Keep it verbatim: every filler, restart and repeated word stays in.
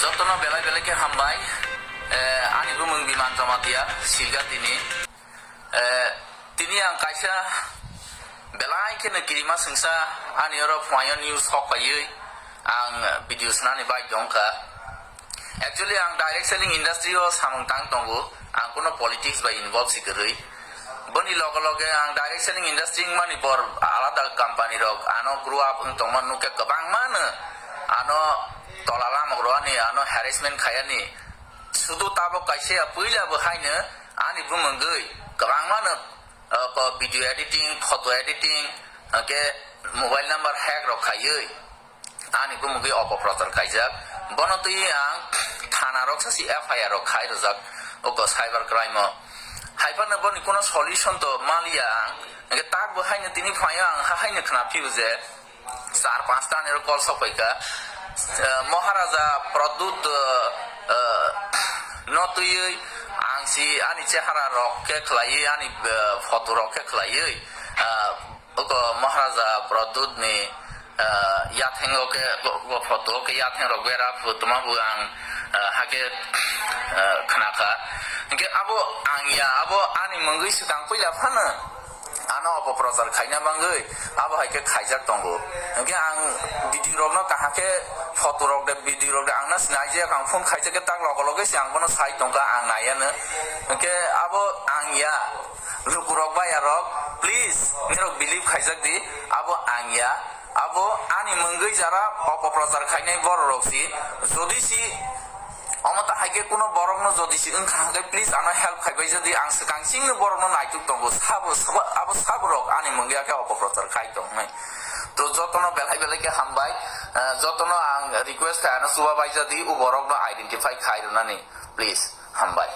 Jotono belai belai khe hambai. Eh, ani bumung Biman Jamatia, Silgatini. Eh, tini ang kaisa belai kheno kirima sengsa ani oro phuaio news hok paiwi ang video swnani bai tongkha. Actually, ang direct selling industry o samung tang tongo, ang kuno politics bai involve si kwrwi. Boni loge loge ang direct selling industry wngmani bor alada company rok ano grow up wng tongma nukhe kwbangma no ano tola lamok rwani, ano harassment khayani. Sudu tabok kaisa ya puila bo haino ani bumungwi kwbangma no, uh, ko video editing, photo editing, hwnkhe mobile number hack rok khaiwi ani bumungwi opoprochar khaijak. Bono twi ang thana rok sasi F I R rok khai rwjak, oko cyber crime o. Haiphano boni kuno solution to maliya ang. Hwnkhe tak bo haino tini phaio ang ha haino khna phio je, char panch ta ni rok call sok paikha. Eh, Maharaja Pradyut, eh, eh, no twiwi ang si ani chehara rok khe khlaiwi, ani, eh, photo rok khe khlaiwi, eh, oko Maharaja Pradyut ni, eh, yathengo khe, bo, bo photo khe yatheng rok bera phu tuma bu ang, eh, hakhe, eh, khnakha. Hingkhe abo ang ya, abo ani mungwi swkang puila phano ano opoprochar khaina bangwi abo hai khe khaijak tongo. Hingkhe ang video rokno kaham khe photo rok de, video rok de ang na sinai je ang phone khaijak khe tak logo loge se ang bono sai tongkha, ang naiya no. Hingkhe abo ang ya, lukurok baya rok, please nirok believe khaijak di, abo ang ya, abo ani mungwi jara opoprochar khainai borok rok si, jodi si Omo ta hai khe kuno borokno jodi si wngkha hwnkhe, please ano help khai bai jodi, ang swkang singno borokno naituk tongo, sabo, sabo, abo saborok ani mungya khe opoprochar khai tong hwnwi. To jotono belai belai khe hambai, eh, jotono ang request khai ano chuba bai jodi, o borokno identify khai rwnani, please, hambai.